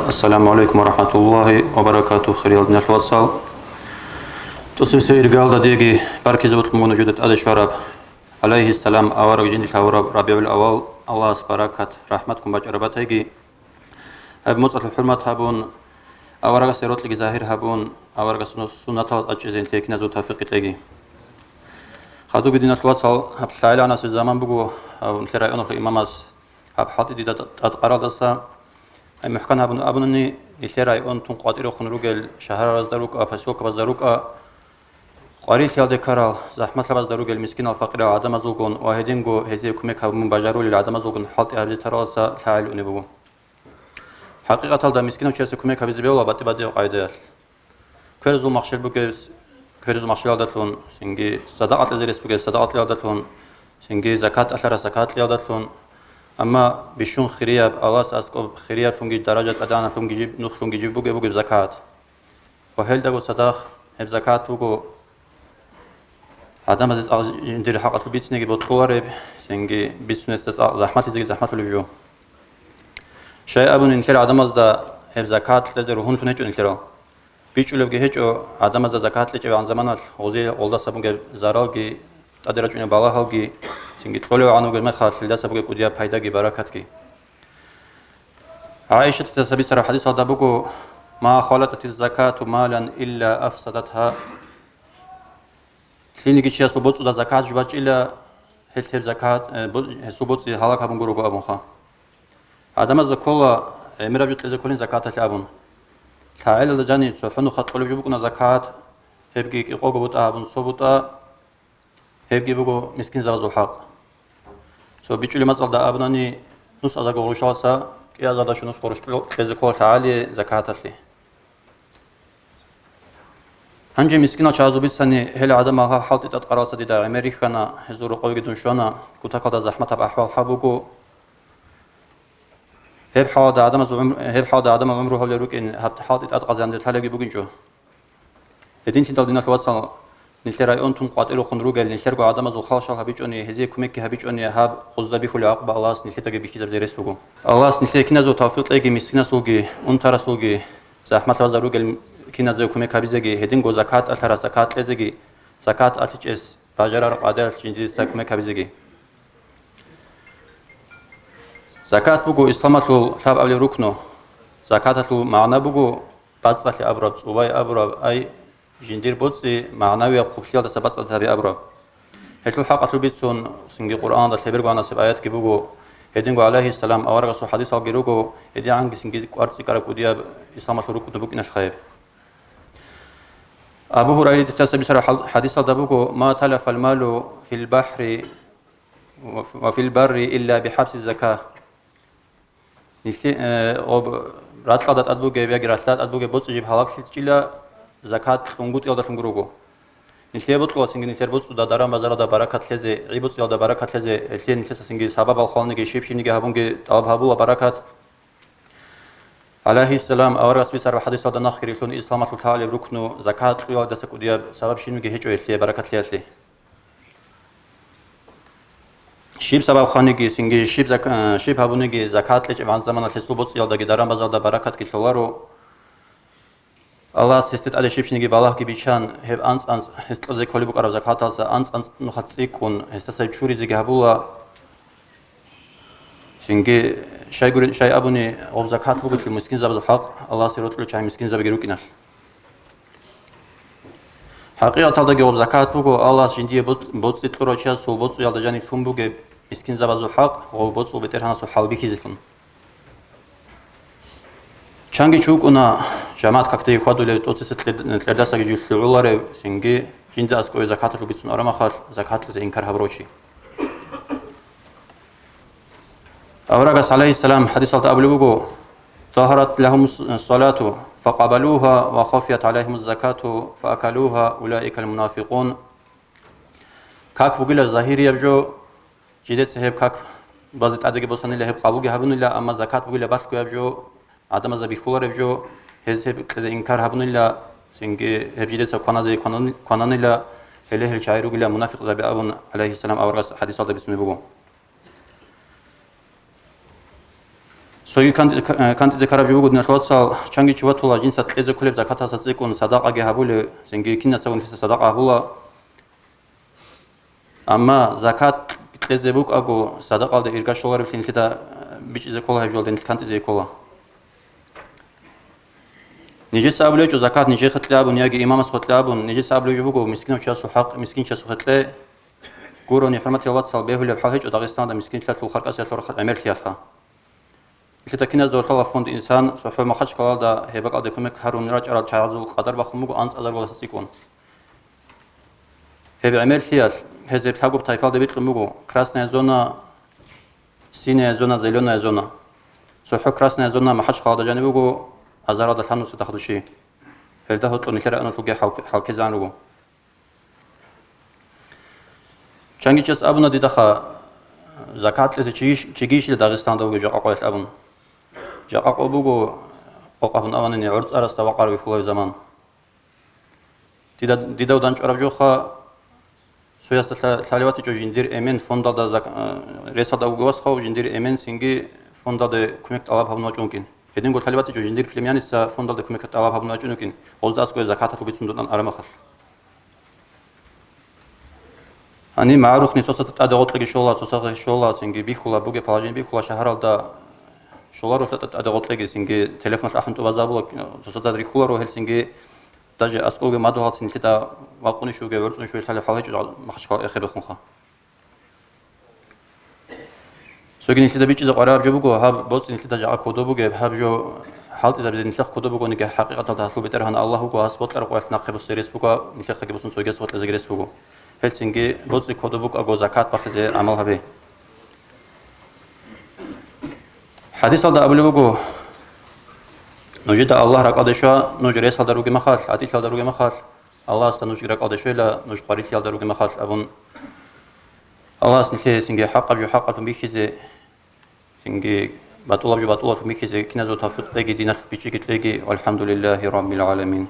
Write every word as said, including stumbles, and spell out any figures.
Ассаламу алейкум ва рахматуллахи ва баракатух, хириял диналъул вацал. ТӀоцебесеб иргаялда диеги баркизе бокьун буго нужеда тӀаде щвараб, гӀалайгьиссалам, авараг жиндилъ гьавураб РабигӀул-аввал, Аллагьас баракат, рахмат ккун бачӀараб батайги. Гьаб моцӀалъул хӀурмат гьабун, аварагасе рокьиги загьир гьабун, аварагасул суннатал тӀадчӀезе нилъее киназул тавфикъ кьеги. Хадубги, диналъул вацал, гьаб лъагӀел гӀанасеб заман буго, гьав нилъер районалъул имамас гьаб хӀалтӀи дида тӀад-, тӀадкъаралдаса, гьай мухӀкан гьабун абунани, нилъер районтун къватӀирехун ругел шагьаразда рукӀа, поселкабазда рукӀа, къварилъиялде ккарал, захӀмалъабазда ругел мискинал-факъирал гӀадамазулгун ва гьединго гьезие кумек гьабун бажарулел гӀадамазулгун хӀалтӀи гьабизе таралдаса лъагӀел унеб буго. ХӀакъикъаталда мискинав чиясе кумек гьабизе бегьула батӀи-батӀиял къагӀидаялъ. Кверзул махщел бугес, кверзул махщелалдалъун, цинги садакъа кьезе рес бугес, садакъа кьеялдалъун, цинги закат кьалъарас закат кьеялдалъун. Амма бищун хирияб, Аллагьас аскӀоб хирияблъунги даража тӀадегӀанаблъунги жиб, нухлъунги жиб бугеб бугеб закат. Ва гьелдаго цадахъ гьеб закат буго гӀадамазе цӀакъ жиндир хӀакъалъулъ бицинеги бокьулареб, цинги бицунесда цӀакъ захӀмалъизеги захӀмалъулеб жо. Щай абуни, нилъер гӀадамазда гьеб закат кьезе ругьунлъун гьечӀо нилъерал. БичӀчӀулебги гьечӀо, гӀадамазда закат кьечӀебгӀан заманалъ гъозие гъолдаса бугеб заралги, тӀаде рачӀунеб балагьалги, цинги кьолебгӀан вугеб мехалъ гьелдаса бугеб кӀудияб пайдаги баракатги. ГӀайшатица сабицараб хӀадисалда буго: «Ма халататиз закату малан илла афсадатха». Лъиниги чиясул боцӀуда закат жубачӀила, гьелъ гьеб закат, э, бо-, гьесул боцӀи гьалаг гьабун гурого абунха. Гьадамазда ккола гӀемераб жо кьезе кколин закаталъе абун. ЛъагӀелалда жанив цохӀо нуха кьолеб жо букӀуна закат, гьебги кӀикъого бутӀа гьабун цо бутӀа, гьебги буго мискинзабазул хӀакъ. Цо бичӀчӀулеб мацӀалда абунани, нус азарго гъурущаласа кӀиазарда щун нус гъурущ кьезе ккола лъагӀалие закаталъе. Гьанже мискинал чагӀазул бицани, гьел гӀадамал гьаб хӀалтӀи тӀадкъаралца дида гӀемер рихьана, гьезул рокъовеги дун щвана, кутакалда захӀматаб ахӀвал гьаб буго. Гьеб хӀалалда гӀадамазул гӀумру, гьеб хӀалалда гӀадамал гӀумру гьавлел рукӀин гьаб хӀалтӀи тӀадкъазанде лъалебги бугинчӀо. Гьединлъидал, диналъул вацал, нилъер районтун къватӀирухъун ругел нилъерго гӀадамазул халщал гьабичӀони, гьезие кумекги гьабичӀони, гьаб гъузда бихьулеб гӀакъуба Аллагьас нилъедаги бихьизабизе рес буго. Аллагьас нилъее киназул тавфикъ кьеги мискинасулги, унтарасулги, захӀмалъабазда ругел киназего кумек гьабизеги, гьединго закат кьалъарас закат кьезеги, закат кьалъичӀес бажарараб къагӀидаялъ жиндица кумек гьабизеги. Закат буго исламалъул лъабабилеб рукну. Закаталъул магӀна буго бацӀцӀалъи абураб, цӀубай абураб, ай жиндир боцӀи магӀнавияб хъублъиялдаса бацӀцӀад гьаби абураб. Гьелъул хӀакъалъулъ бицун, цинги Къуръаналда лъеберго гьанасеб аятги буго, гьединго гӀалайгьиссалам аварагасул хӀадисалги руго, гьедигӀанги цинги кӀвар-цӀикӀкӀараб кӀудияб исламалъул рукну букӀиналъха гьеб. Абу Гьурайратица бицараб хӀал-, хӀадисалда буго: «Ма талафал малу фил бахӀри ва ф-, ва фил барри илла бихӀабси зака». Нилъе-, э, об-, ракьалда тӀад бугеб яги ралъдалда тӀад бугеб боцӀи жиб гьалаглъичӀила, закат кьунгутӀиялдалъун гурого. Нилъее бокьула цинги нилъер боцӀуда даран-базаралда баракат лъезе, гӀи-боцӀиялда баракат лъезе, гьелъие нилъеца цинги сабабал хвалниги щиб-щибниги гьабунги тӀалаб гьабула баракат. ГӀалайгьиссалам аварагас бицараб хӀадисалда нахъги рилълъун исламалъул лъалеб рукну закат кьуялдаса кӀудияб сабаб щибниги гьечӀо гьелъие баракат лъеялъе. Щиб сабаб хваниги, цинги щиб зак-, э, щиб гьабуниги, закат кьечӀебгӀан заманалъ гьесул боцӀиялдаги даран-базаралда баракатги лъоларо. Аллагьас гьесде тӀаде щиб-щибниги балагьги биччан, гьеб анцӀ-анцӀ гьес кьезе кколеб букӀараб закаталдаса анцӀ-анцӀ нухалъ цӀикӀкӀун, гьесда цебе чуризе гьабула. Цинги, щай гурин, щай абуни, гьеб закат бугелъул мискинзабазул хӀакъ, Аллагьасе рокьулев чагӀи мискинзабиги рукӀиналъ. ХӀакъикъаталдаги гьеб закат буго, Аллагьас жиндие боц-, боцӀи кьурав чиясул боцӀиялда жаниб лъун бугеб мискинзабазул хӀакъ, гьеб боцӀул БетӀергьанасул хӀал бихьизелъун. Чанги чи вукӀуна, жамагӀат какде хьвадулев, тӀоцесеб кьер-, кьердасаги жив лъугӀуларев, цинги жинда аскӀове закаталъул бицун арамахалъ, закат кьезе инкар гьабурав чи. Аварагас, гӀалайгьиссалам, хӀадисалда абулеб буго: «Загьарат лагьумус салату, факъабалугьа, ва хафият гӀалайгьимуз закату, фаакалугьа, улаикал мунафикъун». Как бугила загьирияб жо, жидеца гьеб как базе тӀадеги босанила, гьеб къабулги гьабунила, амма закат бугила балъгояб жо, гӀадамазда бихьулареб жо, гьез гьеб кьезе инкар гьабунила, цинги гьеб жидеца кваназе кванан-, квананила, гьеле гьел чагӀи ругила мунафикъзаби абун, гӀалайгьиссалам, аварагас хӀадисалда бицунеб буго. Цоги кан-, э, кантӀизе ккараб жо буго, диналъул вацал, чанги чи ватула жинца кьезе кколеб закаталдаса цӀикӀкӀун садакъаги гьабулев, цинги киназдаго нилъеца садакъа гьабула. Амма закат кьезе букӀаго, садакъалде ирга щоларевлъи нилъеда, э, бичӀчӀизе ккола, гьеб жоялда нилъ кантӀизе ккола. Нижеца абулеб гьечӀо, закат нижехъе кье абун яги имамасухъе кье абун, нижеца абулеб жо буго, мискинав чиясул хӀакъ мискинчиясухъе кье. Гурони, хӀурматиял вацал, бегьулеб хӀал гьечӀо Дагъистанда мискинлъиялъул харкъасиялъул гӀемерлъиялъха. Нилъеда киназда ватала фонд «Инсан», цохӀо Махачкалалда гьеб бакӀалде кумек гьарун рачӀарал чагӀазул къадар бахун буго анцӀазарго лъаца цӀикӀкӀун. Гьеб гӀемерлъиялъ, гьез гьеб лъабгояб тайпалда бикьун буго: красная зона, синяя зона, зелёная зона. ЦохӀо красная зона Махачкалалда жаниб буго, азаралда лъабнусида хадур щиб. Гьелда гьоркьоб нилъер районалъулги хӀал-, хӀалкизегӀан руго. Чанги чияс абуна дидаха, закат кьезе чийищ-, чигийищила Дагъистанда вугев жакъа къоялъ абун. Жакъа къо буго, къокъ абун абуни, гӀорцӀарасда вакъарав вихьулев заман. Дида, дидав дандчӀвараб жоха, цоясда лъа-, лъалев ватичӀо жиндир эмен фондалда зак-, э, ресалда вугев васхав жиндир эмен цинги фондалде кумек тӀалаб гьабун вачӀун вукӀин. Гьединго лъалев ватичӀо жиндир племянница фондалде кумек тӀалаб гьабун вачӀун вукӀин, гъозда аскӀове закаталъул бицун дун араб мехалъ. Гьаниб магӀарухъни цоцазда тӀаде гъоркьеги щола, цоцазда щола, цинги бихьула, бугеб положение бихьула, шагьаралда щоларо тӀаде гъоркьеги, цинги телефоналъ ахӀун тӀубазабула, цоцазда рихьуларо гьел, цинги даже аскӀовги мадугьалцин нилъеда вакъунищ вугев, гӀорцӀунищ вугев лъалеб хӀал гьечӀо Махачкала эхе бехунха. Цоги нилъеда бичӀчӀизе къваригӀараб жо буго, гьаб боцӀи нилъеда жакъа кодоб бугеб, гьаб жо хӀалтӀизабизе нилъехъ кодоб бугониги, хӀакъикъаталда гьалъул БетӀергьан Аллагь вуго, гьас бокьараб къоялъ нахъе босизе рес буго, нилъехъеги босун цогияс бокьизе рес буго. Гьелцинги боцӀи кодоб букӀаго закат бахъизе гӀамал гьабе. ХӀадисалда абулеб буго: «Нужеда Аллагь ракӀалде щва, нуж ресалда ругеб мехалъ, гӀатӀилъиялда ругеб мехалъ, Аллагьасда нужги ракӀалде щвела, нуж къварилъиялда ругеб мехалъ», – абун. Аллагьас нилъее цинги хӀакъаб жо хӀакъалъун бихьизе, цинги батӀулаб жо батӀулалъун бихьизе киназего тавфикъ кьеги, диналъ бичӀчӀиги кьеги. Валхамдулиллагьи раббил гӀаламин.